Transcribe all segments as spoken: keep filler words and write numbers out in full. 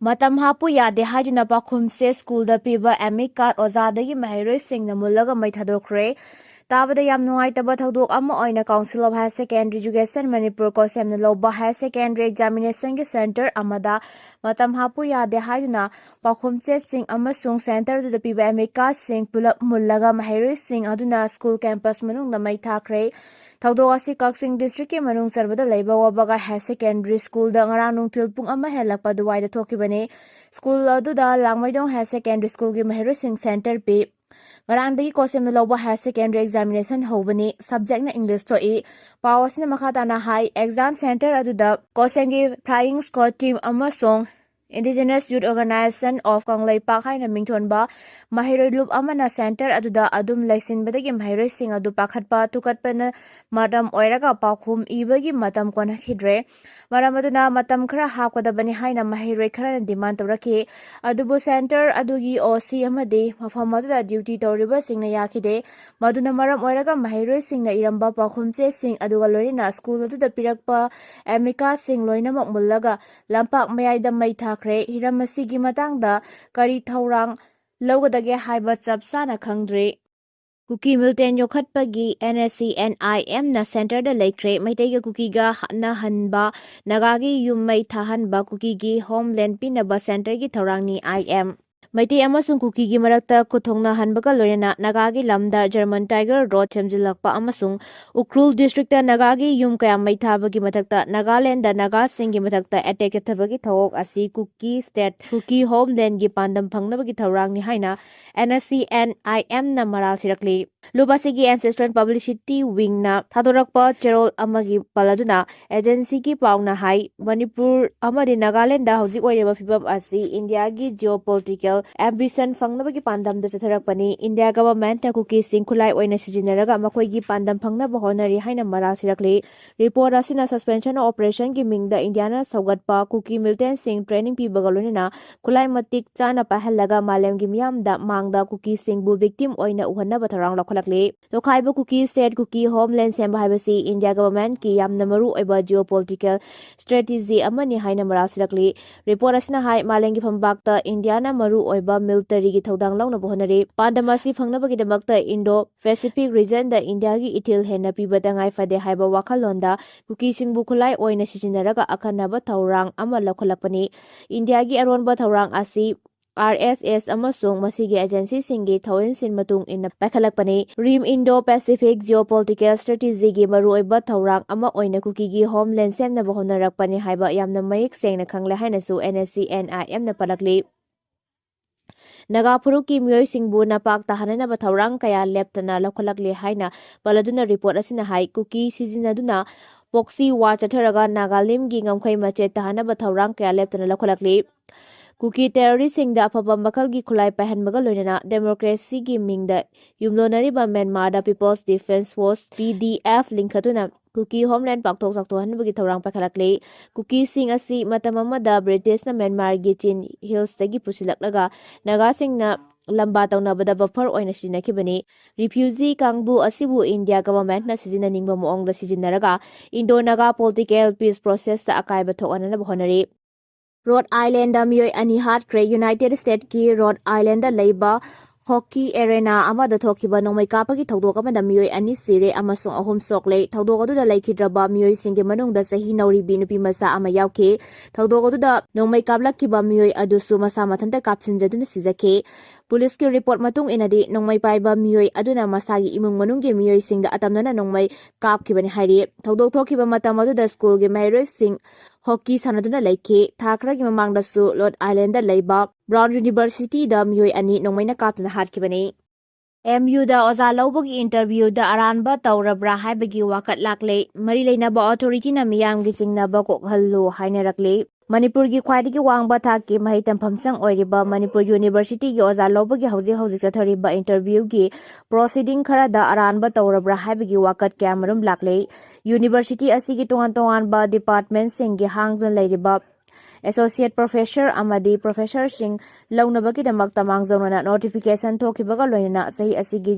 ꯃꯇꯝ ꯍꯥꯞꯄꯨ ꯌꯥꯗꯦ ꯍꯥꯏꯗꯨꯅ ꯄꯥꯎꯈꯨꯝꯁꯦ ꯁ꯭ꯀꯨꯜꯗ ꯄꯤꯕ ꯑꯦꯃꯤꯀꯥꯠ ꯑꯣꯖꯥꯗꯒꯤ ꯃꯍꯩꯔꯣꯏꯁꯤꯡꯅ ꯃꯨꯜꯂꯒ ꯃꯩ ꯊꯥꯗꯣꯛꯈ꯭ꯔꯦ꯫ ꯇꯥꯕꯗ ꯌꯥꯝ ꯅꯨꯡꯉꯥꯏꯇꯕ ꯊꯧꯗꯣꯛ ꯑꯃ ꯑꯣꯏꯅ Council of Higher Secondary Education Manipur, ꯀꯣꯁꯦꯝꯅ ꯂꯧꯕ higher secondary examination ꯒꯤ centre ꯑꯃꯗ ꯃꯇꯝ ꯍꯥꯞꯄꯨ ꯌꯥꯗꯦ ꯍꯥꯏꯗꯨꯅ ꯄꯥꯎꯈꯨꯝ ꯆꯦꯁꯤꯡ ꯑꯃꯁꯨꯡ centre ꯑꯗꯨꯗ ꯄꯤꯕ ꯑꯦꯃꯤꯀꯥꯠꯁꯤꯡ ꯄꯨꯂꯞ ꯃꯨꯜꯂꯒ ꯃꯍꯩꯔꯣꯏꯁꯤꯡ ꯑꯗꯨꯅ school campus ꯃꯅꯨꯡꯗ ꯃꯩ ꯊꯥꯈ꯭ꯔꯦ꯫ ꯊꯧꯗꯣꯛ ꯑꯁꯤ ꯀꯛꯆꯤꯡ district ꯀꯤ ꯃꯅꯨꯡ ꯆꯟꯕꯗ ꯂꯩꯕ ꯋꯥꯕꯒꯥꯏ Higher Secondary School ꯗ ꯉꯔꯥꯡ ꯅꯨꯡꯊꯤꯜ ꯄꯨꯡ ꯑꯃ ꯍꯦꯜꯂꯛꯄ ꯑꯗꯨꯋꯥꯏꯗ ꯊꯣꯛꯈꯤꯕꯅꯤ꯫ School ꯑꯗꯨꯗ ꯂꯥꯡꯃꯩꯗꯣꯡ Higher Secondary School ꯒꯤ ꯃꯍꯩꯔꯣꯏꯁꯤꯡ centre ꯄꯤ꯫ ꯉꯔꯥꯡꯗꯒꯤ ꯀꯣꯁꯦꯝꯅ ꯂꯧꯕ higher secondary examination ꯍꯧꯕꯅꯤ꯫ Subject ꯅ English ꯊꯣꯛꯏ꯫ ꯄꯥꯎ ꯑꯁꯤꯅ ꯃꯈꯥ ꯇꯥꯅ ꯍꯥꯏ, exam centre ꯑꯗꯨꯗ ꯀꯣꯁꯦꯝꯒꯤ Flying Squad team ꯑꯃꯁꯨꯡ Indigenous Youth Organisation of Kangleipak ꯍꯥꯏꯅ ꯃꯤꯡꯊꯣꯟꯕ ꯃꯍꯩꯔꯣꯏ ꯂꯨꯞ ꯑꯃꯅ centre ꯑꯗꯨꯗ ꯑꯗꯨꯝ ꯂꯩꯁꯤꯟꯕꯗꯒꯤ ꯃꯍꯩꯔꯣꯏꯁꯤꯡ ꯑꯗꯨ ꯄꯥꯈꯠꯄ ꯊꯨꯀꯠꯄꯅ ꯃꯔꯝ ꯑꯣꯏꯔꯒ ꯄꯥꯎꯈꯨꯝ ꯏꯕꯒꯤ ꯃꯇꯝ ꯀꯣꯟꯅꯈꯤꯗ꯭ꯔꯦ꯫ ꯃꯔꯝ ꯑꯗꯨꯅ ꯃꯇꯝ ꯈꯔ ꯍꯥꯞꯀꯗꯕꯅꯤ ꯍꯥꯏꯅ ꯃꯍꯩꯔꯣꯏ ꯈꯔꯅ demand ꯇꯧꯔꯛꯈꯤ꯫ ꯑꯗꯨꯕꯨ centre ꯑꯗꯨꯒꯤ OC ꯑꯃꯗꯤ ꯃꯐꯝ ꯑꯗꯨꯗ duty ꯇꯧꯔꯤꯕꯁꯤꯡꯅ ꯌꯥꯈꯤꯗꯦ꯫ ꯃꯗꯨꯅ ꯃꯔꯝ ꯑꯣꯏꯔꯒ ꯃꯍꯩꯔꯣꯏꯁꯤꯡꯅ ꯏꯔꯝꯕ ꯄꯥꯎꯈꯨꯝ ꯆꯦꯁꯤꯡ ꯑꯗꯨꯒ ꯂꯣꯏꯅꯅ school ꯑꯗꯨꯗ ꯄꯤꯔꯛꯄ ꯑꯦꯃꯤꯀꯥꯠꯁꯤꯡ ꯂꯣꯏꯅꯃꯛ ꯃꯨꯜꯂꯒ ꯂꯝꯄꯥꯛ ꯃꯌꯥꯏꯗ ꯃꯩ ꯊꯥꯈ꯭ꯔꯦ꯫ ꯍꯤꯔꯝ ꯑꯁꯤꯒꯤ ꯃꯇꯥꯡꯗ ꯀꯔꯤ ꯊꯧꯔꯥꯡ ꯂꯧꯒꯗꯒꯦ ꯍꯥꯏꯕ ꯆꯞ ꯆꯥꯅ ꯈꯪꯗ꯭ꯔꯤ꯫ ꯀꯨꯀꯤ militant ꯌꯣꯛꯈꯠꯄꯒꯤ NSCN-IM ꯅ centre ꯗ ꯂꯩꯈ꯭ꯔꯦ꯫ ꯃꯩꯇꯩꯒ ꯀꯨꯀꯤꯒ ꯍꯥꯠꯅꯍꯟꯕ, ꯅꯥꯒꯥꯒꯤ ꯌꯨꯝ ꯃꯩ ꯊꯥꯍꯟꯕ, ꯀꯨꯀꯤꯒꯤ homeland ꯄꯤꯅꯕ centre ꯒꯤ ꯊꯧꯔꯥꯡꯅꯤ IM꯫ ꯃꯩꯇꯩ ꯑꯃꯁꯨꯡ ꯀꯨꯀꯤꯒꯤ ꯃꯔꯛꯇ ꯈꯨꯠꯊꯣꯡꯅꯍꯟꯕꯒ ꯂꯣꯏꯅꯅ ꯅꯥꯒꯥꯒꯤ ꯂꯝꯗ German Tiger Road ꯁꯦꯝꯖꯤꯜꯂꯛꯄ ꯑꯃꯁꯨꯡ ꯎꯈ꯭ꯔꯨꯜ district ꯇ ꯅꯥꯒꯥꯒꯤ ꯌꯨꯝ ꯀꯌꯥ ꯃꯩ ꯊꯥꯕꯒꯤ ꯃꯊꯛꯇ ꯅꯥꯒꯥꯂꯦꯟꯗ ꯅꯥꯒꯥꯁꯤꯡꯒꯤ ꯃꯊꯛꯇ attack ꯆꯠꯊꯕꯒꯤ ꯊꯧꯑꯣꯡ ꯑꯁꯤ ꯀꯨꯀꯤ state, ꯀꯨꯀꯤ homeland ꯒꯤ ꯄꯥꯟꯗꯝ ꯐꯪꯅꯕꯒꯤ ꯊꯧꯔꯥꯡꯅꯤ ꯍꯥꯏꯅ NSCN-IM ꯅ ꯃꯔꯥꯜ ꯁꯤꯔꯛꯂꯤ꯫ ꯂꯨꯞ ꯑꯁꯤꯒꯤ Ancestral Publicity Wing ꯅ ꯊꯥꯗꯣꯔꯛꯄ ꯆꯦꯔꯣꯜ ꯑꯃꯒꯤ ꯄꯜꯂꯗꯨꯅ agency ꯒꯤ ꯄꯥꯎꯅ ꯍꯥꯏ, ꯃꯅꯤꯄꯨꯔ ꯑꯃꯗꯤ ꯅꯥꯒꯥꯂꯦꯟꯗ ꯍꯧꯖꯤꯛ ꯑꯣꯏꯔꯤꯕ ꯐꯤꯕꯝ ꯑꯁꯤ ꯏꯟꯗꯤꯌꯥꯒꯤ geopolitical ambition ꯐꯪꯅꯕꯒꯤ ꯄꯥꯟꯗꯝꯗ ꯆꯠꯊꯔꯛꯄꯅꯤ꯫ India government ꯅ ꯀꯨꯀꯤꯁꯤꯡ ꯈꯨꯠꯂꯥꯏ ꯑꯣꯏꯅ ꯁꯤꯖꯤꯟꯅꯔꯒ ꯃꯈꯣꯏꯒꯤ ꯄꯥꯟꯗꯝ ꯐꯪꯅꯕ ꯍꯣꯠꯅꯔꯤ ꯍꯥꯏꯅ ꯃꯔꯥꯜ ꯁꯤꯔꯛꯂꯤ꯫ Report ꯑꯁꯤꯅ suspension of operation ꯒꯤ ꯃꯤꯡꯗ ꯏꯟꯗꯤꯌꯥꯅ ꯁꯧꯒꯠꯄ ꯀꯨꯀꯤ militant ꯁꯤꯡ training ꯄꯤꯕꯒ ꯂꯣꯏꯅꯅ ꯈꯨꯠꯂꯥꯏ ꯃꯇꯤꯛ ꯆꯥꯅ ꯄꯥꯏꯍꯜꯂꯒ ꯃꯥꯂꯦꯝꯒꯤ ꯃꯤꯌꯥꯝꯗ ꯃꯥꯡꯗ ꯀꯨꯀꯤꯁꯤꯡꯕꯨ victim ꯑꯣꯏꯅ ꯎꯍꯟꯅꯕ ꯊꯧꯔꯥꯡ ꯂꯧꯈꯠ ꯄꯥꯏꯈꯠꯂꯛꯂꯤ꯫ ꯇꯣꯈꯥꯏꯕ ꯀꯨꯀꯤ ꯁ꯭ꯇꯦꯠ, ꯀꯨꯀꯤ ꯍꯣꯝꯂꯦꯟ ꯁꯦꯝꯕ ꯍꯥꯏꯕꯁꯤ ꯏꯟꯗꯤꯌꯥ ꯒꯚꯔꯟꯃꯦꯟꯠꯀꯤ ꯌꯥꯝꯅ ꯃꯔꯨ ꯑꯣꯏꯕ ꯖꯤꯑꯣꯄꯣꯂꯤꯇꯤꯀꯦꯜ ꯁ꯭ꯇ꯭ꯔꯦꯇꯦꯖꯤ ꯑꯃꯅꯤ ꯍꯥꯏꯅ ꯃꯔꯥꯜ ꯁꯤꯔꯛꯂꯤ꯫ ꯔꯤꯄꯣꯔꯠ ꯑꯁꯤꯅ ꯍꯥꯏ, ꯃꯥꯂꯦꯝꯒꯤ ꯐꯝꯕꯥꯛꯇ ꯏꯟꯗꯤꯌꯥꯅ ꯃꯔꯨ ꯑꯣꯏꯕ ꯃꯤꯂꯤꯇꯔꯤꯒꯤ ꯊꯧꯗꯥꯡ ꯂꯧꯅꯕ ꯍꯣꯠꯅꯔꯤ꯫ ꯄꯥꯟꯗꯝ ꯑꯁꯤ ꯐꯪꯅꯕꯒꯤꯗꯃꯛꯇ ꯏꯟꯗꯣ ꯄꯦꯁꯤꯐꯤꯛ ꯔꯤꯖꯟꯗ ꯏꯟꯗꯤꯌꯥꯒꯤ ꯏꯊꯤꯜ ꯍꯦꯟꯅ ꯄꯤꯕ ꯇꯉꯥꯏ ꯐꯗꯦ ꯍꯥꯏꯕ ꯋꯥꯈꯜꯂꯣꯟꯗ ꯀꯨꯀꯤꯁꯤꯡꯕꯨ ꯈꯨꯠꯂꯥꯏ ꯑꯣꯏꯅ ꯁꯤꯖꯤꯟꯅꯔꯒ ꯑꯈꯟꯅꯕ ꯊꯧꯔꯥꯡ ꯑꯃ ꯂꯧꯈꯠꯂꯛꯄꯅꯤ꯫ ꯏꯟꯗꯤꯌꯥꯒꯤ ꯑꯔꯣꯟꯕ ꯊꯧꯔꯥꯡ ꯑꯁꯤ ꯑꯥꯔ ꯑꯦꯁ ꯑꯦꯁ ꯑꯃꯁꯨꯡ ꯃꯁꯤꯒꯤ ꯑꯦꯖꯦꯟꯁꯤꯁꯤꯡꯒꯤ ꯊꯧꯑꯣꯏꯟꯁꯤꯟ ꯃꯇꯨꯡ ꯏꯟꯅ ꯄꯥꯏꯈꯠꯂꯛꯄꯅꯤ꯫ ꯔꯤꯝ ꯏꯟꯗꯣ ꯄꯦꯁꯤꯐꯤꯛ ꯖꯤꯑꯣꯄꯣꯂꯤꯇꯤꯀꯦꯜ ꯁ꯭ꯇ꯭ꯔꯦꯇꯦꯖꯤꯒꯤ ꯃꯔꯨꯑꯣꯏꯕ ꯊꯧꯔꯥꯡ ꯑꯃ ꯑꯣꯏꯅ ꯀꯨꯀꯤꯒꯤ ꯍꯣꯝꯂꯦꯟ ꯁꯦꯝꯅꯕ ꯍꯣꯠꯅꯔꯛꯄꯅꯤ ꯍꯥꯏꯕ ꯌꯥꯝꯅ ꯃꯌꯦꯛ ꯁꯦꯡꯅ ꯈꯪꯂꯦ ꯍꯥꯏꯅꯁꯨ ꯑꯦꯟ ꯑꯦꯁ ꯁꯤ ꯑꯦꯟ ꯑꯥꯏ ꯑꯦꯝꯅ ꯄꯜꯂꯛꯂꯤ꯫ ꯅꯥꯒꯥ ꯐꯨꯔꯨꯞꯀꯤ ꯃꯤꯑꯣꯏꯁꯤꯡꯕꯨ ꯅꯄꯥꯛ ꯇꯥꯍꯟꯅꯅꯕ ꯊꯧꯔꯥꯡ ꯀꯌꯥ ꯂꯦꯞꯇꯅ ꯂꯧꯈꯠꯂꯛꯂꯤ ꯍꯥꯏꯅ ꯄꯜꯂꯗꯨꯅ ꯔꯤꯄꯣꯔꯠ ꯑꯁꯤꯅ ꯍꯥꯏ, ꯀꯨꯀꯤ ꯁꯤꯖꯤꯟꯅꯗꯨꯅ ꯄ꯭ꯔꯣꯛꯁꯤ ꯋꯥꯔ ꯆꯠꯊꯔꯒ ꯅꯥꯒꯥꯂꯦꯟꯒꯤ ꯉꯝꯈꯩ ꯃꯆꯦꯠ ꯇꯥꯍꯟꯅꯕ ꯊꯧꯔꯥꯡ ꯀꯌꯥ ꯂꯦꯞꯇꯅ ꯂꯧꯈꯠꯂꯛꯂꯤ꯫ ꯀꯨꯀꯤ ꯇꯦꯔꯣꯔꯤꯁꯁꯤꯡꯗ ꯑꯐꯕ ꯃꯈꯜꯒꯤ ꯈꯨꯠꯂꯥꯏ ꯄꯥꯏꯍꯟꯕꯒ ꯂꯣꯏꯅꯅ ꯗꯦꯃꯣꯀ꯭ꯔꯦꯁꯤꯒꯤ ꯃꯤꯡꯗ ꯌꯨꯝꯂꯣꯟꯅꯔꯤꯕ ꯃ꯭ꯌꯥꯟꯃꯥꯔꯗ ꯄꯤꯄꯜꯁ ꯗꯤꯐꯦꯟꯁ ꯐꯣꯔꯁ, ꯄꯤ ꯗꯤ ꯑꯦꯐ, ꯂꯤꯡꯈꯠꯇꯨꯅ ꯀꯨꯀꯤ ꯍꯣꯝꯂꯦꯟ ꯄꯥꯛꯊꯣꯛ ꯆꯥꯎꯊꯣꯛꯍꯟꯕꯒꯤ ꯊꯧꯔꯥꯡ ꯄꯥꯏꯈꯠꯂꯛꯂꯤ꯫ ꯀꯨꯀꯤꯁꯤꯡ ꯑꯁꯤ ꯃꯇꯝ ꯑꯃꯗ ꯕ꯭ꯔꯤꯇꯤꯁꯅ ꯃ꯭ꯌꯥꯟꯃꯥꯔꯒꯤ ꯆꯤꯟ ꯍꯤꯜꯁꯇꯒꯤ ꯄꯨꯁꯤꯜꯂꯛꯂꯒ ꯅꯥꯒꯥꯁꯤꯡꯅ ꯂꯝꯕꯥ ꯇꯧꯅꯕꯗ ꯕꯐꯔ ꯑꯣꯏꯅ ꯁꯤꯖꯤꯟꯅꯈꯤꯕꯅꯤ꯫ ꯔꯤꯐ꯭ꯌꯨꯖꯤ ꯀꯥꯡꯕꯨ ꯑꯁꯤꯕꯨ ꯏꯟꯗꯤꯌꯥ ꯒꯚꯔꯟꯃꯦꯟꯠꯅ ꯁꯤꯖꯤꯟꯅꯅꯤꯡꯕ ꯃꯑꯣꯡꯗ ꯁꯤꯖꯤꯟꯅꯔꯒ ꯏꯟꯗꯣ ꯅꯥꯒꯥ ꯄꯣꯂꯤꯇꯤꯀꯦꯜ ꯄꯤꯁ ꯄ꯭ꯔꯣꯁꯦꯁꯇ ꯑꯀꯥꯏꯕ ꯊꯣꯛꯍꯟꯅꯕ ꯍꯣꯠꯅꯔꯤ꯫ ꯔꯣꯗ ꯑꯥꯏꯂꯦꯟꯗ ꯃꯤꯑꯣꯏ ꯑꯅꯤ ꯍꯥꯠꯈ꯭ꯔꯦ꯫ ꯌꯨꯅꯥꯏꯇꯦꯗ ꯁ꯭ꯇꯦꯠꯀꯤ ꯔꯣꯗ ꯑꯥꯏꯂꯦꯟꯗ ꯂꯩꯕ ꯍꯣꯀꯤ ꯑꯦꯔꯦꯅꯥ ꯑꯃꯗ ꯊꯣꯛꯈꯤꯕ ꯅꯣꯡꯃꯩ ꯀꯥꯞꯄꯒꯤ ꯊꯧꯗꯣꯛ ꯑꯃꯗ ꯃꯤꯑꯣꯏ ꯑꯅꯤ ꯁꯤꯔꯦ ꯑꯃꯁꯨꯡ ꯑꯍꯨꯝ ꯁꯣꯛꯂꯦ꯫ ꯊꯧꯗꯣꯛ ꯑꯗꯨꯗ ꯂꯩꯈꯤꯗ꯭ꯔꯕ ꯃꯤꯑꯣꯏꯁꯤꯡꯒꯤ ꯃꯅꯨꯡꯗ ꯆꯍꯤ ꯅꯧꯔꯤꯕꯤ ꯅꯨꯄꯤ ꯃꯆꯥ ꯑꯃ ꯌꯥꯎꯈꯤ꯫ ꯊꯧꯗꯣꯛ ꯑꯗꯨꯗ ꯅꯣꯡꯃꯩ ꯀꯥꯞꯂꯛꯈꯤꯕ ꯃꯤꯑꯣꯏ ꯑꯗꯨꯁꯨ ꯃꯁꯥ ꯃꯊꯟꯇ ꯀꯥꯞꯁꯤꯟꯖꯗꯨꯅ ꯁꯤꯖꯈꯤ꯫ ꯄꯨꯂꯤꯁꯀꯤ ꯔꯤꯄꯣꯔꯠ ꯃꯇꯨꯡ ꯏꯟꯅꯗꯤ, ꯅꯣꯡꯃꯩ ꯄꯥꯏꯕ ꯃꯤꯑꯣꯏ ꯑꯗꯨꯅ ꯃꯁꯥꯒꯤ ꯏꯃꯨꯡ ꯃꯅꯨꯡꯒꯤ ꯃꯤꯑꯣꯏꯁꯤꯡꯗ ꯑꯇꯝꯅꯅ ꯅꯣꯡꯃꯩ ꯀꯥꯞꯈꯤꯕꯅꯤ ꯍꯥꯏꯔꯤ꯫ ꯊꯧꯗꯣꯛ ꯊꯣꯛꯈꯤꯕ ꯃꯇꯝ ꯑꯗꯨꯗ ꯁ꯭ꯀꯨꯜꯒꯤ ꯃꯍꯩꯔꯣꯏꯁꯤꯡ ꯍꯣꯀꯤ ꯁꯥꯟꯅꯗꯨꯅ ꯂꯩꯈꯤ꯫ ꯊꯥ ꯈꯔꯒꯤ ꯃꯃꯥꯡꯗꯁꯨ ꯂꯣꯔꯗ ꯑꯥꯏꯂꯦꯟꯗ ꯂꯩꯕ ꯕ꯭ꯔꯥꯎꯟ ꯌꯨꯅꯤꯚꯔꯁꯤꯇꯤꯗ ꯃꯤꯑꯣꯏ ꯑꯅꯤ ꯅꯣꯡꯃꯩꯅ ꯀꯥꯞꯇꯨꯅ ꯍꯥꯠꯈꯤꯕꯅꯤ꯫ ꯑꯦꯝ ꯌꯨꯗ ꯑꯣꯖꯥ ꯂꯧꯕꯒꯤ ꯏꯟꯇꯔꯚ꯭ꯌꯨꯗ ꯑꯔꯥꯟꯕ ꯇꯧꯔꯕ꯭ꯔꯥ ꯍꯥꯏꯕꯒꯤ ꯋꯥꯀꯠ ꯂꯥꯛꯂꯦ꯫ ꯃꯔꯤ ꯂꯩꯅꯕ ꯑꯣꯊꯣꯔꯤꯇꯤꯅ ꯃꯤꯌꯥꯝꯒꯤ ꯆꯤꯡꯅꯕ ꯀꯣꯛꯍꯜꯂꯨ ꯍꯥꯏꯅꯔꯛꯂꯤ꯫ ꯃꯅꯤꯄꯨꯔꯒꯤ ꯈ꯭ꯋꯥꯏꯗꯒꯤ ꯋꯥꯡꯕ ꯊꯥꯛꯀꯤ ꯃꯍꯩ ꯇꯝꯐꯝꯁꯪ ꯑꯣꯏꯔꯤꯕ ꯃꯅꯤꯄꯨꯔ ꯌꯨꯅꯤꯚꯔꯁꯤꯇꯤꯒꯤ ꯑꯣꯖꯥ ꯂꯧꯕꯒꯤ ꯍꯧꯖꯤꯛ ꯍꯧꯖꯤꯛ ꯆꯠꯊꯔꯤꯕ ꯏꯟꯇꯔꯚ꯭ꯌꯨꯒꯤ ꯄ꯭ꯔꯣꯁꯤꯗꯤꯡ ꯈꯔꯗ ꯑꯔꯥꯟꯕ ꯇꯧꯔꯕ꯭ꯔꯥ ꯍꯥꯏꯕꯒꯤ ꯋꯥꯀꯠ ꯀꯌꯥꯃꯔꯨꯝ ꯂꯥꯛꯂꯦ꯫ ꯌꯨꯅꯤꯚꯔꯁꯤꯇꯤ ꯑꯁꯤꯒꯤ ꯇꯣꯉꯥꯟ ꯇꯣꯉꯥꯟꯕ ꯗꯤꯄꯥꯔꯠꯃꯦꯟꯠꯁꯤꯡꯒꯤ ꯍꯥꯡꯗꯨꯅ ꯂꯩꯔꯤꯕ associate professor ꯑꯃꯗꯤ professorꯁꯤꯡ ꯂꯧꯅꯕꯒꯤꯗꯃꯛꯇ ꯃꯥꯡꯖꯧꯅꯅ notification ꯊꯣꯛꯈꯤꯕꯒ ꯂꯣꯏꯅꯅ ꯆꯍꯤ ꯑꯁꯤꯒꯤ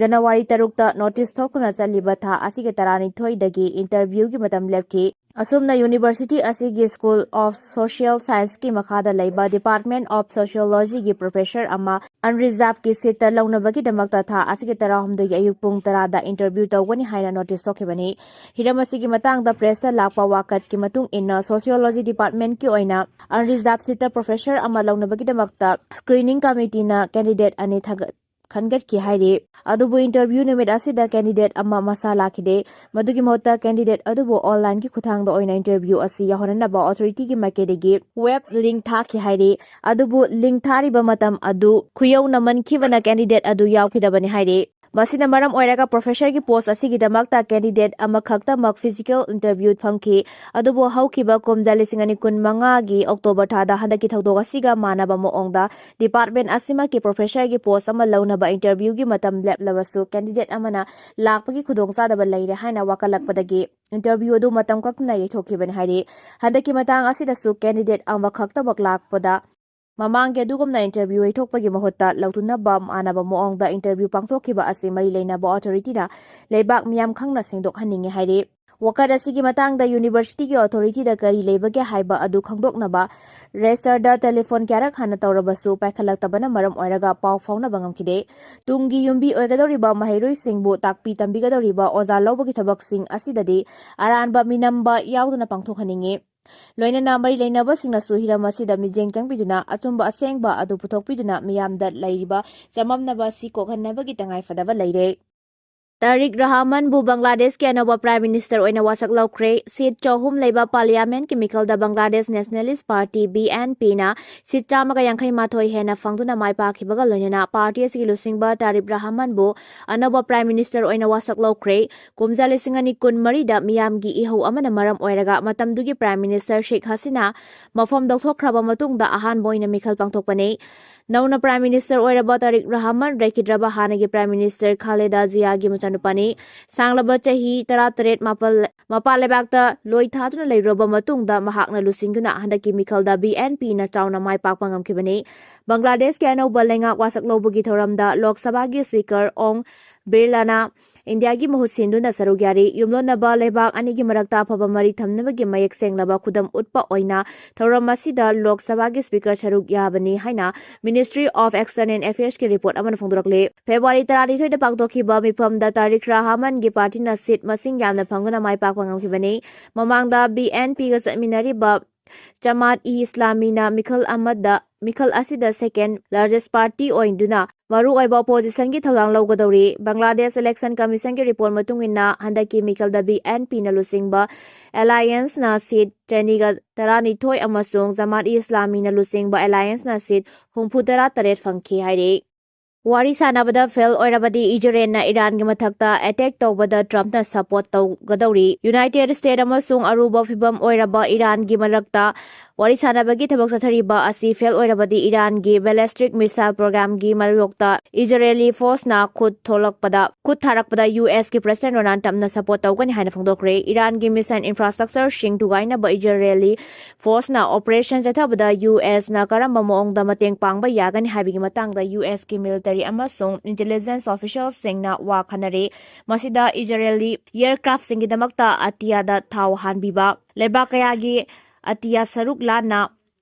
January ꯇꯔꯨꯛꯇ notice ꯊꯣꯛꯇꯨꯅ ꯆꯠꯂꯤꯕ ꯊꯥ ꯑꯁꯤꯒꯤ ꯇꯔꯥꯅꯤꯊꯣꯏꯗꯒꯤ interviewꯒꯤ ꯃꯇꯝ ꯂꯦꯞꯈꯤ꯫ ꯑꯁꯨꯝꯅ university ꯑꯁꯤꯒꯤ School of Social Scienceꯀꯤ ꯃꯈꯥꯗ ꯂꯩꯕ Department of Sociologyꯒꯤ professor ꯑꯃ unreservedꯀꯤ seatꯇ ꯂꯧꯅꯕꯒꯤꯗꯃꯛꯇ ꯊꯥ ꯑꯁꯤꯒꯤ ꯇꯔꯥꯍꯨꯝꯗꯣꯏꯒꯤ ꯑꯌꯨꯛ ꯄꯨꯡ ꯇꯔꯥꯗ interview ꯇꯧꯒꯅꯤ ꯍꯥꯏꯅ notice ꯊꯣꯛꯈꯤꯕꯅꯤ꯫ ꯍꯤꯔꯝ ꯑꯁꯤꯒꯤ ꯃꯇꯥꯡꯗ pressꯇ ꯂꯥꯛꯄ ꯋꯥꯀꯠꯀꯤ ꯃꯇꯨꯡ ꯏꯟꯅ Sociology Departmentꯀꯤ ꯑꯣꯏꯅ unreserved seatꯇ professor ꯑꯃ ꯂꯧꯅꯕꯒꯤꯗꯃꯛꯇ screening committeeꯅ candidate ꯑꯅꯤ ꯊꯥꯒꯠ-, ꯈꯟꯒꯠꯈꯤ ꯍꯥꯏꯔꯤ꯫ ꯑꯗꯨꯕꯨ interview ꯅꯨꯃꯤꯠ ꯑꯁꯤꯗ candidate ꯑꯃ ꯃꯁꯥ ꯂꯥꯛꯈꯤꯗꯦ꯫ ꯃꯗꯨꯒꯤ ꯃꯍꯨꯠꯇ candidate ꯑꯗꯨꯕꯨ onlineꯒꯤ ꯈꯨꯠꯊꯥꯡꯗ ꯑꯣꯏꯅ interview ꯑꯁꯤ ꯌꯥꯎꯍꯟꯅꯅꯕ authorityꯒꯤ ꯃꯥꯏꯀꯩꯗꯒꯤ web link ꯊꯥꯈꯤ ꯍꯥꯏꯔꯤ꯫ ꯑꯗꯨꯕꯨ link ꯊꯥꯔꯤꯕ ꯃꯇꯝ ꯑꯗꯨ ꯈꯨꯌꯧꯅꯃꯟꯈꯤꯕꯅ candidate ꯑꯗꯨ ꯌꯥꯎꯈꯤꯗꯕꯅꯤ ꯍꯥꯏꯔꯤ꯫ ꯃꯁꯤꯅ ꯃꯔꯝ ꯑꯣꯏꯔꯒ professorꯒꯤ post ꯑꯁꯤꯒꯤꯗꯃꯛꯇ candidate ꯑꯃꯈꯛꯇꯃꯛ physical interview ꯐꯪꯈꯤ꯫ ꯑꯗꯨꯕꯨ ꯍꯧꯈꯤꯕ ꯀꯨꯝꯖꯥ ꯂꯤꯁꯤꯡ ꯑꯅꯤ ꯀꯨꯟ ꯃꯉꯥꯒꯤ October ꯊꯥꯗ ꯍꯟꯗꯛꯀꯤ ꯊꯧꯗꯣꯛ ꯑꯁꯤꯒ ꯃꯥꯟꯅꯕ ꯃꯑꯣꯡꯗ department ꯑꯁꯤꯃꯛꯀꯤ professorꯒꯤ post ꯑꯃ ꯂꯧꯅꯕ interviewꯒꯤ ꯃꯇꯝ ꯂꯦꯞꯂꯕꯁꯨ candidate ꯑꯃꯅ ꯂꯥꯛꯄꯒꯤ ꯈꯨꯗꯣꯡꯆꯥꯗꯕ ꯂꯩꯔꯦ ꯍꯥꯏꯅ ꯋꯥꯀꯠꯂꯛꯄꯗꯒꯤ interview ꯑꯗꯨ ꯃꯇꯝ ꯀꯛꯇꯅ ꯌꯩꯊꯣꯛꯈꯤꯕꯅꯤ ꯍꯥꯏꯔꯤ꯫ ꯍꯟꯗꯛꯀꯤ ꯃꯇꯥꯡ ꯑꯁꯤꯗꯁꯨ candidate ꯑꯃꯈꯛꯇꯃꯛ ꯂꯥꯛꯄꯗ ꯃꯃꯥꯡꯒꯤ ꯑꯗꯨꯒꯨꯝꯅ interview ꯌꯩꯊꯣꯛꯄꯒꯤ ꯃꯍꯨꯠꯇ ꯂꯧꯊꯨꯅꯕ ꯃꯥꯟꯅꯕ ꯃꯑꯣꯡꯗ interview ꯄꯥꯡꯊꯣꯛꯈꯤꯕ ꯑꯁꯤ ꯃꯔꯤ ꯂꯩꯅꯕ authorityꯅ ꯂꯩꯕꯥꯛ ꯃꯤꯌꯥꯝ ꯈꯪꯅ ꯁꯦꯡꯗꯣꯛꯍꯟꯅꯤꯡꯉꯤ ꯍꯥꯏꯔꯤ꯫ ꯋꯥꯀꯠ ꯑꯁꯤꯒꯤ ꯃꯇꯥꯡꯗ universityꯒꯤ authorityꯗ ꯀꯔꯤ ꯂꯩꯕꯒꯦ ꯍꯥꯏꯕ ꯑꯗꯨ ꯈꯪꯗꯣꯛꯅꯕ registerꯗ telephone ꯀꯌꯥꯔꯛ ꯍꯥꯟꯅ ꯇꯧꯔꯕꯁꯨ ꯄꯥꯏꯈꯠꯂꯛꯇꯕꯅ ꯃꯔꯝ ꯑꯣꯏꯔꯒ ꯄꯥꯎ ꯐꯥꯎꯅꯕ ꯉꯝꯈꯤꯗꯦ꯫ ꯇꯨꯡꯒꯤ ꯌꯨꯝꯕꯤ ꯑꯣꯏꯒꯗꯧꯔꯤꯕ ꯃꯍꯩꯔꯣꯏꯁꯤꯡꯕꯨ ꯇꯥꯛꯄꯤ ꯇꯝꯕꯤꯒꯗꯧꯔꯤꯕ ꯑꯣꯖꯥ ꯂꯧꯕꯒꯤ ꯊꯕꯛꯁꯤꯡ ꯑꯁꯤꯗꯗꯤ ꯑꯔꯥꯟꯕ ꯃꯤꯅꯝꯕ ꯌꯥꯎꯗꯅ ꯄꯥꯡꯊꯣꯛꯍꯟꯅꯤꯡꯉꯤ꯫ ꯂꯣꯏꯅꯅ ꯃꯔꯤ ꯂꯩꯅꯕꯁꯤꯡꯅꯁꯨ ꯍꯤꯔꯝ ꯑꯁꯤꯗ ꯃꯤꯠꯌꯦꯡ ꯆꯪꯕꯤꯗꯨꯅ ꯑꯆꯨꯝꯕ ꯑꯁꯦꯡꯕ ꯑꯗꯨ ꯄꯨꯊꯣꯛꯄꯤꯗꯨꯅ ꯃꯤꯌꯥꯝꯗ ꯂꯩꯔꯤꯕ ꯆꯃꯝꯅꯕ ꯑꯁꯤ ꯀꯣꯛꯍꯟꯅꯕꯒꯤ ꯇꯉꯥꯏꯐꯗꯕ ꯂꯩꯔꯦ꯫ ꯇꯥꯔꯤꯛ ꯔꯍꯃꯟꯕꯨ ꯕꯪꯒ꯭ꯂꯥꯗꯦꯁꯀꯤ ꯑꯅꯧꯕ Prime Minister ꯑꯣꯏꯅ ꯋꯥꯁꯛ ꯂꯧꯈ꯭ꯔꯦ꯫ Seat ꯆꯍꯨꯝ ꯂꯩꯕ Parliamentꯀꯤ ꯃꯤꯈꯜꯗ ꯕꯪꯒ꯭ꯂꯥꯗꯦꯁ Nationalist Party, BNPꯅ seat ꯆꯥꯝꯃꯒ ꯌꯥꯡꯈꯩ ꯃꯥꯊꯣꯏ ꯍꯦꯟꯅ ꯐꯪꯗꯨꯅ ꯃꯥꯏ ꯄꯥꯛꯈꯤꯕꯒ ꯂꯣꯏꯅꯅ party ꯑꯁꯤꯒꯤ ꯂꯨꯆꯤꯡꯕ ꯇꯥꯔꯤꯛ ꯔꯍꯃꯟꯕꯨ ꯑꯅꯧꯕ Prime Minister ꯑꯣꯏꯅ ꯋꯥꯁꯛ ꯂꯧꯈ꯭ꯔꯦ꯫ ꯀꯨꯝꯖꯥ ꯂꯤꯁꯤꯡ ꯑꯅꯤ ꯀꯨꯟ ꯃꯔꯤꯗ ꯃꯤꯌꯥꯝꯒꯤ ꯏꯍꯧ ꯑꯃꯅ ꯃꯔꯝ ꯑꯣꯏꯔꯒ ꯃꯇꯝꯗꯨꯒꯤ Prime Minister ꯁꯦꯈ ꯍꯁꯤꯅꯥ ꯃꯐꯝ ꯂꯧꯊꯣꯛꯈ꯭ꯔꯕ ꯃꯇꯨꯡꯗ ꯑꯍꯥꯟꯕ ꯑꯣꯏꯅ ꯃꯤꯈꯜ ꯄꯥꯡꯊꯣꯛꯄꯅꯤ꯫ ꯅꯧꯅ Prime Minister ꯑꯣꯏꯔꯕ ꯇꯥꯔꯤꯛ ꯔꯍꯃꯟ ꯂꯩꯈꯤꯗ꯭ꯔꯕ ꯍꯥꯟꯅꯒꯤ Prime Minister ꯈꯥꯂꯦꯗꯥ ꯖꯤꯌꯥꯒꯤ ꯃꯆꯥ ꯅꯨꯄꯥꯅꯤ꯫ ꯁꯥꯡꯂꯕ ꯆꯍꯤ ꯇꯔꯥꯇꯔꯦꯠ ꯃꯥꯄꯜ ꯃꯄꯥꯟ ꯂꯩꯕꯥꯛꯇ ꯂꯣꯏ ꯊꯥꯗꯨꯅ ꯂꯩꯔꯨꯔꯕ ꯃꯇꯨꯡꯗ ꯃꯍꯥꯛꯅ ꯂꯨꯆꯤꯡꯗꯨꯅ ꯍꯟꯗꯛꯀꯤ ꯃꯤꯈꯜꯗ ꯕꯤ ꯑꯦꯟ ꯄꯤꯅ ꯆꯥꯎꯅ ꯃꯥꯏ ꯄꯥꯛꯄ ꯉꯝꯈꯤꯕꯅꯤ꯫ ꯕꯪꯒ꯭ꯂꯥꯗꯦꯁꯀꯤ ꯑꯅꯧꯕ ꯂꯩꯉꯥꯛ ꯋꯥꯁꯛ ꯂꯧꯕꯒꯤ ꯊꯧꯔꯝꯗ ꯂꯣꯛ ꯁꯚꯥꯒꯤ ꯁ꯭ꯄꯤꯀꯔ ꯑꯣꯡ ꯕꯤꯔꯂꯥꯅ ꯏꯟꯗꯤꯌꯥꯒꯤ ꯃꯍꯨꯠ ꯁꯤꯟꯗꯨꯅ ꯁꯔꯨꯛ ꯌꯥꯔꯤ꯫ ꯌꯨꯝꯂꯣꯟꯅꯕ ꯂꯩꯕꯥꯛ ꯑꯅꯤꯒꯤ ꯃꯔꯛꯇ ꯑꯐꯕ ꯃꯔꯤ ꯊꯝꯅꯕꯒꯤ ꯃꯌꯦꯛ ꯁꯦꯡꯂꯕ ꯈꯨꯗꯝ ꯎꯠꯄ ꯑꯣꯏꯅ ꯊꯧꯔꯝ ꯑꯁꯤꯗ ꯂꯣꯛ ꯁꯚꯥꯒꯤ ꯁ꯭ꯄꯤꯀꯔ ꯁꯔꯨꯛ ꯌꯥꯕꯅꯤ ꯍꯥꯏꯅ Ministry of External Affairsꯀꯤ ꯔꯤꯄꯣꯔꯠ ꯑꯃꯅ ꯐꯣꯡꯗꯣꯔꯛꯂꯤ꯫ ꯐꯦꯕ꯭ꯔꯨꯋꯥꯔꯤ ꯇꯔꯥꯅꯤꯊꯣꯏꯗ ꯄꯥꯡꯊꯣꯛꯈꯤꯕ ꯃꯤꯐꯝꯗ ꯇꯥꯔꯤꯛ ꯔꯍꯃꯟꯒꯤ ꯄꯥꯔꯇꯤꯅ ꯁꯤꯠ ꯃꯁꯤꯡ ꯌꯥꯝꯅ ꯐꯪꯗꯨꯅ ꯃꯥꯏ ꯄꯥꯛꯄ ꯉꯝꯈꯤꯕꯅꯤ꯫ ꯃꯃꯥꯡꯗ ꯕꯤ ꯑꯦꯟ ꯄꯤꯒ ꯆꯠꯃꯤꯟꯅꯔꯤꯕ ꯖꯃꯥꯠ ꯏ ꯏꯁꯂꯥꯃꯤꯅ ꯃꯤꯈꯜ ꯑꯃꯗ, ꯃꯤꯈꯜ ꯑꯁꯤꯗ second largest party ꯑꯣꯏꯗꯨꯅ ꯃꯔꯨꯑꯣꯏꯕ oppositionꯒꯤ ꯊꯧꯗꯥꯡ ꯂꯧꯒꯗꯧꯔꯤ꯫ ꯕꯪꯒ꯭ꯂꯥꯗꯦꯁ Election Commissionꯒꯤ ꯔꯤꯄꯣꯔꯠ ꯃꯇꯨꯡ ꯏꯟꯅ ꯍꯟꯗꯛꯀꯤ ꯃꯤꯈꯜꯗ ꯕꯤ ꯑꯦꯟ ꯄꯤꯅ ꯂꯨꯆꯤꯡꯕ allianceꯅ ꯁꯤꯠ ꯆꯅꯤꯒ ꯇꯔꯥꯅꯤꯊꯣꯏ ꯑꯃꯁꯨꯡ ꯖꯃꯥꯠ ꯏ ꯏꯁꯂꯥꯃꯤꯅ ꯂꯨꯆꯤꯡꯕ allianceꯅ ꯁꯤꯠ ꯍꯨꯝꯐꯨ ꯇꯔꯥ ꯇꯔꯦꯠ ꯐꯪꯈꯤ ꯍꯥꯏꯔꯤ꯫ ꯋꯥꯔꯤ ꯁꯥꯟꯅꯕꯗ fail ꯑꯣꯏꯔꯕꯗꯤ ꯏꯖꯔꯦꯜꯅ ꯏꯔꯥꯟꯒꯤ ꯃꯊꯛꯇ attack ꯇꯧꯕꯗ ꯇ꯭ꯔꯝꯞꯅ support ꯇꯧꯒꯗꯧꯔꯤ꯫ United States ꯑꯃꯁꯨꯡ ꯑꯔꯨꯕ ꯐꯤꯚꯝ ꯑꯣꯏꯔꯕ ꯏꯔꯥꯟꯒꯤ ꯃꯔꯛꯇ ꯋꯥꯔꯤ ꯁꯥꯟꯅꯕꯒꯤ ꯊꯕꯛ ꯆꯠꯊꯔꯤꯕ ꯑꯁꯤ fail ꯑꯣꯏꯔꯕꯗꯤ ꯏꯔꯥꯟꯒꯤ ballistic missile programꯒꯤ ꯃꯥꯌꯣꯛꯇ ꯏꯖꯔꯦꯂꯤ forceꯅ ꯈꯨꯠ ꯊꯣꯛꯂꯛꯄꯗ, ꯈꯨꯠ ꯊꯥꯔꯛꯄꯗ ꯌꯨ ꯑꯦꯁꯀꯤ President Donald Trumpꯅ support ꯇꯧꯒꯅꯤ ꯍꯥꯏꯅ ꯐꯣꯡꯗꯣꯛꯈ꯭ꯔꯦ꯫ ꯏꯔꯥꯟꯒꯤ missile infrastructureꯁꯤꯡ ꯊꯨꯒꯥꯏꯅꯕ ꯏꯖꯔꯦꯂꯤ forceꯅ operation ꯆꯠꯊꯕꯗ ꯌꯨ ꯑꯦꯁꯅ ꯀꯔꯝꯕ ꯃꯑꯣꯡꯗ ꯃꯇꯦꯡ ꯄꯥꯡꯕ ꯌꯥꯒꯅꯤ ꯍꯥꯏꯕꯒꯤ ꯃꯇꯥꯡꯗ ꯌꯨ ꯑꯦꯁꯀꯤ military ꯑꯃꯁꯨꯡ intelligence officialꯁꯤꯡꯅ ꯋꯥ ꯈꯟꯅꯔꯦ꯫ ꯃꯁꯤꯗ ꯏꯖꯔꯦꯂꯤ aircraftꯁꯤꯡꯒꯤꯗꯃꯛꯇ ꯑꯇꯤꯌꯥꯗ ꯊꯥꯎ ꯍꯥꯟꯕꯤꯕ, ꯂꯩꯕꯥꯛ ꯀꯌꯥꯒꯤ ꯑꯇꯤꯌꯥ ꯁꯔꯨꯛ ꯂꯥꯟꯅ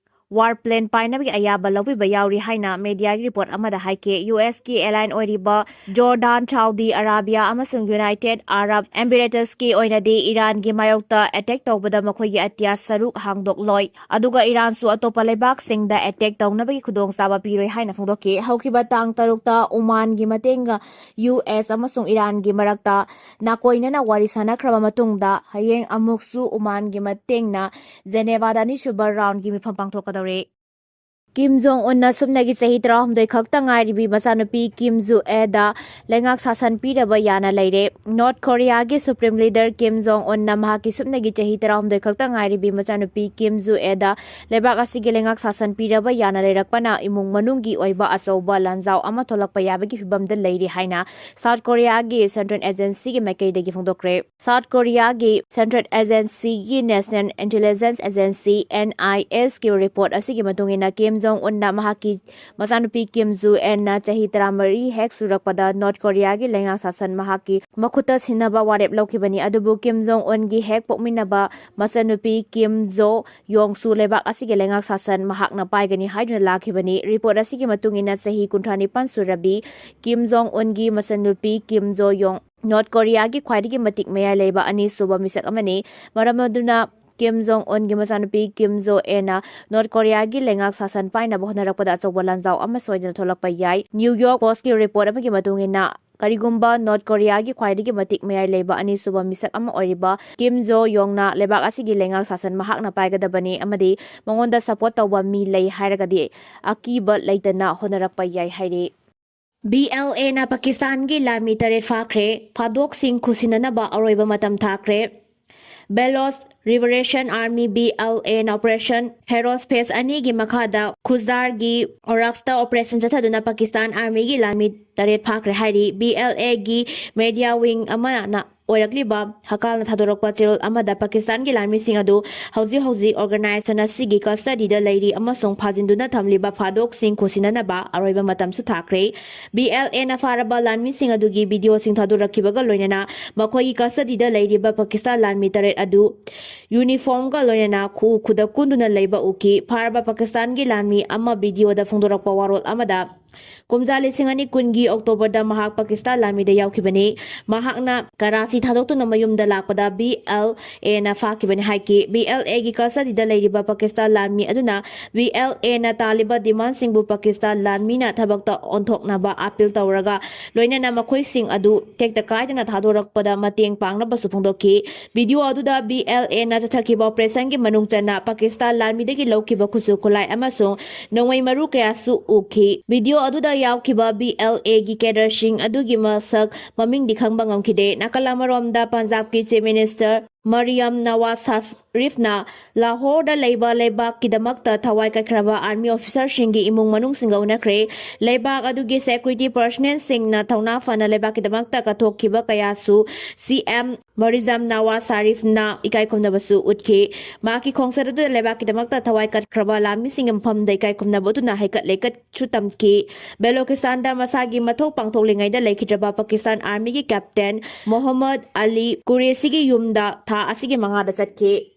war plane ꯄꯥꯏꯅꯕꯒꯤ ꯑꯌꯥꯕ ꯂꯧꯕꯤꯕ ꯌꯥꯎꯔꯤ ꯍꯥꯏꯅ mediaꯒꯤ report ꯑꯃꯗ ꯍꯥꯏꯈꯤ꯫ ꯌꯨ ꯑꯦꯁꯀꯤ ally ꯑꯣꯏꯔꯤꯕ ꯖꯣꯔꯗꯥꯟ, ꯁꯥꯎꯗꯤ ꯑꯔꯥꯕꯤꯌꯥ ꯑꯃꯁꯨꯡ United Arab Emiratesꯀꯤ ꯑꯣꯏꯅꯗꯤ ꯏꯔꯥꯟꯒꯤ ꯃꯥꯌꯣꯛꯇ attack ꯇꯧꯕꯗ ꯃꯈꯣꯏꯒꯤ ꯑꯇꯤꯌꯥ ꯁꯔꯨꯛ ꯍꯥꯡꯗꯣꯛꯂꯣꯏ꯫ ꯑꯗꯨꯒ ꯏꯔꯥꯟꯁꯨ ꯑꯇꯣꯞꯄ ꯂꯩꯕꯥꯛꯁꯤꯡꯗ attack ꯇꯧꯅꯕꯒꯤ ꯈꯨꯗꯣꯡꯆꯥꯕ ꯄꯤꯔꯣꯏ ꯍꯥꯏꯅ ꯐꯣꯡꯗꯣꯛꯈꯤ꯫ ꯍꯧꯈꯤꯕ ꯇꯥꯡ ꯇꯔꯨꯛꯇ ꯎꯃꯥꯟꯒꯤ ꯃꯇꯦꯡꯒ ꯌꯨ ꯑꯦꯁ ꯑꯃꯁꯨꯡ ꯏꯔꯥꯟꯒꯤ ꯃꯔꯛꯇ ꯅꯥꯀꯣꯏꯅꯅ ꯋꯥꯔꯤ ꯁꯥꯟꯅꯈ꯭ꯔꯕ ꯃꯇꯨꯡꯗ, ꯍꯌꯦꯡ ꯑꯃꯨꯛꯁꯨ ꯎꯃꯥꯟꯒꯤ ꯃꯇꯦꯡꯅ ꯖꯦꯅꯦꯚꯥꯗ ꯑꯅꯤꯁꯨꯕ roundꯒꯤ ꯃꯤꯐꯝ ꯄꯥꯡꯊꯣꯛꯀꯗꯧꯔꯤ꯫ ꯀꯤꯝ ꯖꯣꯡ ꯎꯟꯅ ꯁꯨꯞꯅꯒꯤ ꯆꯍꯤ ꯇꯔꯥꯍꯨꯝꯗꯣꯏ ꯈꯛꯇ ꯉꯥꯏꯔꯤꯕꯤ ꯃꯆꯥꯅꯨꯄꯤ ꯀꯤꯝ ꯖꯨ ꯑꯦꯗ ꯂꯩꯉꯥꯛ ꯁꯥꯁꯟ ꯄꯤꯔꯕ ꯌꯥꯅ ꯂꯩꯔꯦ꯫ ꯅꯣꯔꯠ ꯀꯣꯔꯤꯌꯥꯒꯤ ꯁꯨꯄ꯭ꯔꯤꯝ ꯂꯤꯗꯔ ꯀꯤꯝ ꯖꯣꯡ ꯎꯟꯅ ꯃꯍꯥꯛꯀꯤ ꯁꯨꯞꯅꯒꯤ ꯆꯍꯤ ꯇꯔꯥꯍꯨꯝꯗꯣꯏ ꯈꯛꯇ ꯉꯥꯏꯔꯤꯕꯤ ꯃꯆꯥꯅꯨꯄꯤ ꯀꯤꯝ ꯖꯨ ꯑꯦꯗ ꯂꯩꯕꯥꯛ ꯑꯁꯤꯒꯤ ꯂꯩꯉꯥꯛ ꯁꯥꯁꯟ ꯄꯤꯔꯕ ꯌꯥꯅ ꯂꯩꯔꯛꯄꯅ ꯏꯃꯨꯡ ꯃꯅꯨꯡꯒꯤ ꯑꯣꯏꯕ ꯑꯆꯧꯕ ꯂꯥꯟꯖꯥꯎ ꯑꯃ ꯊꯣꯛꯂꯛꯄ ꯌꯥꯕꯒꯤ ꯐꯤꯕꯝꯗ ꯂꯩꯔꯤ ꯍꯥꯏꯅ ꯁꯥꯎꯠ ꯀꯣꯔꯤꯌꯥꯒꯤ ꯁꯦꯟꯇ꯭ꯔꯦꯜ ꯑꯦꯖꯦꯟꯁꯤꯒꯤ ꯃꯥꯏꯀꯩꯗꯒꯤ ꯐꯣꯡꯗꯣꯛꯈ꯭ꯔꯦ꯫ ꯁꯥꯎꯠ ꯀꯣꯔꯤꯌꯥꯒꯤ ꯁꯦꯟꯇ꯭ꯔꯦꯜ ꯑꯦꯖꯦꯟꯁꯤꯒꯤ ꯅꯦꯁꯅꯦꯜ ꯏꯟꯇꯦꯂꯤꯖꯦꯟꯁ ꯑꯦꯖꯦꯟꯁꯤ, NIS, ꯀꯤ ꯔꯤꯄꯣꯔꯠ ꯑꯁꯤꯒꯤ ꯃꯇꯨꯡ ꯏꯟꯅ, ꯀꯤꯝ ꯖꯣꯡ ꯎꯟꯅ ꯃꯍꯥꯛꯀꯤ ꯃꯆꯥꯅꯨꯄꯤ ꯀꯤꯝ ꯖꯨ ꯑꯦꯟꯅ ꯆꯍꯤ ꯇꯔꯥꯃꯔꯤ ꯍꯦꯛ ꯁꯨꯔꯛꯄꯗ ꯅꯣꯔꯠ ꯀꯣꯔꯤꯌꯥꯒꯤ ꯂꯩꯉꯥꯛ ꯁꯥꯁꯟ ꯃꯍꯥꯛꯀꯤ ꯃꯈꯨꯠꯇ ꯁꯤꯟꯅꯕ ꯋꯥꯔꯦꯞ ꯂꯧꯈꯤꯕꯅꯤ꯫ ꯑꯗꯨꯕꯨ ꯀꯤꯝ ꯖꯣꯡ ꯎꯟꯒꯤ ꯍꯦꯛ ꯄꯣꯛꯃꯤꯟꯅꯕ ꯃꯆꯟꯅꯨꯄꯤ ꯀꯤꯝ ꯖꯣ ꯌꯣꯡꯁꯨ ꯂꯩꯕꯥꯛ ꯑꯁꯤꯒꯤ ꯂꯩꯉꯥꯛ ꯁꯥꯁꯟ ꯃꯍꯥꯛꯅ ꯄꯥꯏꯒꯅꯤ ꯍꯥꯏꯗꯨꯅ ꯂꯥꯛꯈꯤꯕꯅꯤ꯫ ꯔꯤꯄꯣꯔꯠ ꯑꯁꯤꯒꯤ ꯃꯇꯨꯡ ꯏꯟꯅ, ꯆꯍꯤ ꯀꯨꯟꯊ꯭ꯔꯥ ꯅꯤꯄꯥꯟ ꯁꯨꯔꯕꯤ ꯀꯤꯝ ꯖꯣꯡ ꯎꯟꯒꯤ ꯃꯆꯟꯅꯨꯄꯤ ꯀꯤꯝ ꯖꯣ ꯌꯣꯡ ꯅꯣꯔꯠ ꯀꯣꯔꯤꯌꯥꯒꯤ ꯈ꯭ꯋꯥꯏꯗꯒꯤ ꯃꯇꯤꯛ ꯃꯌꯥꯏ ꯂꯩꯕ ꯑꯅꯤꯁꯨꯕ ꯃꯤꯁꯛ ꯑꯃꯅꯤ꯫ ꯃꯔꯝ ꯑꯗꯨꯅ ꯀꯤꯝ ꯖꯣꯡ ꯎꯟꯒꯤ ꯃꯆꯥꯅꯨꯄꯤ ꯀꯤꯝ ꯖꯣ ꯑꯦꯅ ꯅꯣꯔꯠ ꯀꯣꯔꯤꯌꯥꯒꯤ ꯂꯩꯉꯥꯛ ꯁꯥꯁꯟ ꯄꯥꯏꯅꯕ ꯍꯣꯠꯅꯔꯛꯄꯗ ꯑꯆꯧꯕ ꯂꯥꯟꯖꯥꯎ ꯑꯃ ꯁꯣꯏꯗꯅ ꯊꯣꯛꯂꯛꯄ ꯌꯥꯏ꯫ ꯅ꯭ꯌꯨ ꯌꯣꯔꯛ ꯄꯣꯁꯀꯤ ꯔꯤꯄꯣꯔꯠ ꯑꯃꯒꯤ ꯃꯇꯨꯡ ꯏꯟꯅ, ꯀꯔꯤꯒꯨꯝꯕ ꯅꯣꯔꯠ ꯀꯣꯔꯤꯌꯥꯒꯤ ꯈ꯭ꯋꯥꯏꯗꯒꯤ ꯃꯇꯤꯛ ꯃꯌꯥꯏ ꯂꯩꯕ ꯑꯅꯤꯁꯨꯕ ꯃꯤꯁꯛ ꯑꯃ ꯑꯣꯏꯔꯤꯕ ꯀꯤꯝ ꯖꯣ ꯌꯣꯡꯅ ꯂꯩꯕꯥꯛ ꯑꯁꯤꯒꯤ ꯂꯩꯉꯥꯛ ꯁꯥꯁꯟ ꯃꯍꯥꯛꯅ ꯄꯥꯏꯒꯗꯕꯅꯤ ꯑꯃꯗꯤ ꯃꯉꯣꯟꯗ ꯁꯄꯣꯔꯠ ꯇꯧꯕ ꯃꯤ ꯂꯩ ꯍꯥꯏꯔꯒꯗꯤ ꯑꯀꯤꯕ ꯂꯩꯇꯅ ꯍꯣꯠꯅꯔꯛꯄ ꯌꯥꯏ ꯍꯥꯏꯔꯤ꯫ BLAꯅ ꯄꯥꯀꯤꯁꯇꯥꯟꯒꯤ ꯂꯥꯟꯃꯤ ꯇꯔꯦꯠ ꯐꯥꯈ꯭ꯔꯦ꯫ ꯐꯥꯗꯣꯛꯁꯤꯡ ꯈꯨꯁꯤꯟꯅꯅꯕ ꯑꯔꯣꯏꯕ ꯃꯇꯝ ꯊꯥꯈ꯭ꯔꯦ꯫ Baloch Liberation Army, BLAꯅ Operation Feroz Phase ꯑꯅꯤꯒꯤ ꯃꯈꯥꯗ ꯈꯨꯖꯥꯔꯒꯤ ꯑꯣꯔꯥꯛꯁꯇ operation ꯆꯠꯊꯗꯨꯅ ꯄꯥꯀꯤꯁꯇꯥꯟ ꯑꯥꯔꯃꯤꯒꯤ ꯂꯥꯟꯃꯤ ꯇꯔꯦꯠ ꯐꯥꯈ꯭ꯔꯦ ꯍꯥꯏꯔꯤ꯫ BLAꯒꯤ media wing ꯑꯃꯅ ꯑꯣꯏꯔꯛꯂꯤꯕ ꯍꯀꯥꯜꯅ ꯊꯥꯗꯣꯔꯛꯄ ꯆꯦꯔꯣꯜ ꯑꯃꯗ ꯄꯥꯀꯤꯁꯇꯥꯟꯒꯤ ꯂꯥꯟꯃꯤꯁꯤꯡ ꯑꯗꯨ ꯍꯧꯖꯤꯛ ꯍꯧꯖꯤꯛ organization ꯑꯁꯤꯒꯤ custodyꯗ ꯂꯩꯔꯤ ꯑꯃꯁꯨꯡ ꯐꯥꯖꯤꯟꯗꯨꯅ ꯊꯝꯂꯤꯕ ꯐꯥꯗꯣꯛꯁꯤꯡ ꯈꯨꯁꯤꯟꯅꯅꯕ ꯑꯔꯣꯏꯕ ꯃꯇꯝꯁꯨ ꯊꯥꯈ꯭ꯔꯦ꯫ BLAꯅ ꯐꯥꯔꯕ ꯂꯥꯟꯃꯤꯁꯤꯡ ꯑꯗꯨꯒꯤ videoꯁꯤꯡ ꯊꯥꯗꯣꯔꯛꯈꯤꯕꯒ ꯂꯣꯏꯅꯅ ꯃꯈꯣꯏꯒꯤ custodyꯗ ꯂꯩꯔꯤꯕ ꯄꯥꯀꯤꯁꯇꯥꯟ ꯂꯥꯟꯃꯤ ꯇꯔꯦꯠ ꯑꯗꯨ uniformꯒ ꯂꯣꯏꯅꯅ ꯈꯨꯎ ꯈꯨꯗ ꯀꯨꯟꯗꯨꯅ ꯂꯩꯕ ꯎꯈꯤ꯫ ꯐꯥꯔꯕ ꯄꯥꯀꯤꯁꯇꯥꯟꯒꯤ ꯂꯥꯟꯃꯤ ꯑꯃ videoꯗ ꯐꯣꯡꯗꯣꯔꯛꯄ ꯋꯥꯔꯣꯜ ꯑꯃꯗ ꯀꯨꯝꯖꯥ ꯂꯤꯁꯤꯡ ꯑꯅꯤ ꯀꯨꯟꯒꯤ ꯑꯣꯛꯇꯣꯕꯔꯗ ꯃꯍꯥꯛ ꯄꯥꯀꯤꯁꯇꯥꯟ ꯂꯥꯟꯃꯤꯗ ꯌꯥꯎꯈꯤꯕꯅꯤ꯫ ꯃꯍꯥꯛꯅ ꯀꯔꯥꯆꯤ ꯊꯥꯗꯣꯛꯇꯨꯅ ꯃꯌꯨꯝꯗ ꯂꯥꯛꯄꯗ ꯕꯤ ꯑꯦꯜ ꯑꯦꯅ ꯐꯥꯈꯤꯕꯅꯤ ꯍꯥꯏꯈꯤ꯫ ꯕꯤ ꯑꯦꯜ ꯑꯦꯒꯤ ꯀꯁꯇꯗꯤꯗ ꯂꯩꯔꯤꯕ ꯄꯥꯀꯤꯁꯇꯥꯟ ꯂꯥꯟꯃꯤ ꯑꯗꯨꯅ ꯕꯤ ꯑꯦꯜ ꯑꯦꯅ ꯇꯥꯜꯂꯤꯕ ꯗꯤꯃꯥꯟꯁꯤꯡꯕꯨ ꯄꯥꯀꯤꯁꯇꯥꯟ ꯂꯥꯟꯃꯤꯅ ꯊꯕꯛꯇ ꯑꯣꯟꯊꯣꯛꯅꯕ ꯑꯥꯄꯤꯜ ꯇꯧꯔꯒ ꯂꯣꯏꯅꯅ ꯃꯈꯣꯏꯁꯤꯡ ꯑꯗꯨ ꯇꯦꯛꯇ ꯀꯥꯏꯗꯅ ꯊꯥꯗꯣꯔꯛꯄꯗ ꯃꯇꯦꯡ ꯄꯥꯡꯅꯕꯁꯨ ꯐꯣꯡꯗꯣꯛꯈꯤ꯫ ꯚꯤꯗꯤꯑꯣ ꯑꯗꯨꯗ ꯕꯤ ꯑꯦꯜ ꯑꯦꯅ ꯆꯠꯊꯈꯤꯕ ꯑꯣꯄꯔꯦꯁꯟꯒꯤ ꯃꯅꯨꯡ ꯆꯟꯅ ꯄꯥꯀꯤꯁꯇꯥꯟ ꯂꯥꯟꯃꯤꯗꯒꯤ ꯂꯧꯈꯤꯕ ꯈꯨꯠꯁꯨ ꯈꯨꯠꯂꯥꯏ ꯑꯃꯁꯨꯡ ꯅꯣꯡꯃꯩ ꯃꯔꯨ ꯀꯌꯥꯁꯨ ꯎꯈꯤ꯫ ꯚꯤꯗꯤꯑꯣ ꯑꯗꯨꯗ ꯌꯥꯎꯈꯤꯕ ꯕꯤ ꯑꯦꯜ ꯑꯦꯒꯤ ꯀꯦꯗꯔꯁꯤꯡ ꯑꯗꯨꯒꯤ ꯃꯁꯛ ꯃꯃꯤꯡꯗꯤ ꯈꯪꯕ ꯉꯝꯈꯤꯗꯦ꯫ ꯅꯥꯀꯜ ꯑꯃꯔꯣꯝꯗ ꯄꯟꯖꯥꯕꯀꯤ ꯆꯤꯐ ꯃꯤꯅꯤꯁꯇꯔ ꯃꯔꯤꯌꯝ ꯅꯋꯥꯖ ꯁꯔꯤꯐꯅ ꯂꯥꯍꯣꯔꯗ ꯂꯩꯕ ꯂꯩꯕꯥꯛꯀꯤꯗꯃꯛꯇ ꯊꯋꯥꯏ ꯀꯠꯈ꯭ꯔꯕ ꯑꯥꯔꯃꯤ ꯑꯣꯐꯤꯁꯔꯁꯤꯡꯒꯤ ꯏꯃꯨꯡ ꯃꯅꯨꯡꯁꯤꯡꯒ ꯎꯅꯈ꯭ꯔꯦ꯫ ꯂꯩꯕꯥꯛ ꯑꯗꯨꯒꯤ ꯁꯦꯀ꯭ꯌꯨꯔꯤꯇꯤ ꯄꯔꯁꯅꯦꯜꯁꯤꯡꯅ ꯊꯧꯅꯥ ꯐꯅ ꯂꯩꯕꯥꯛꯀꯤꯗꯃꯛꯇ ꯀꯠꯊꯣꯛꯈꯤꯕ ꯀꯌꯥꯁꯨ ꯁꯤ ꯑꯦꯝ ꯃꯔꯤꯖꯝ ꯅꯋꯥꯖ ꯁꯔꯤꯐꯅ ꯏꯀꯥꯏ ꯈꯨꯝꯅꯕꯁꯨ ꯎꯠꯈꯤ꯫ ꯃꯍꯥꯛꯀꯤ ꯈꯣꯡꯆꯠ ꯑꯗꯨꯗ ꯂꯩꯕꯥꯛꯀꯤꯗꯃꯛꯇ ꯊꯋꯥꯏ ꯀꯠꯈ꯭ꯔꯕ ꯂꯥꯟꯃꯤꯁꯤꯡꯒꯤ ꯃꯐꯝꯗ ꯏꯀꯥꯏ ꯈꯨꯝꯅꯕ ꯎꯠꯇꯨꯅ ꯍꯩꯀꯠ ꯂꯩꯀꯠꯁꯨ ꯇꯝꯈꯤ꯫ ꯕꯦꯂꯣꯀꯤꯁꯇꯥꯟꯗ ꯃꯁꯥꯒꯤ ꯃꯊꯧ ꯄꯥꯡꯊꯣꯛꯂꯤꯉꯩꯗ ꯂꯩꯈꯤꯗ꯭ꯔꯕ ꯄꯥꯀꯤꯁꯇꯥꯟ ꯑꯥꯔꯃꯤꯒꯤ ꯀꯦꯞꯇꯦꯟ ꯃꯣꯍꯝꯃꯗ ꯑꯂꯤ ꯀꯨꯔꯦꯁꯤꯒꯤ ꯌꯨꯝꯗ ꯊꯥ ꯑꯁꯤꯒꯤ ꯃꯉꯥꯗ ꯆꯠꯈꯤ꯫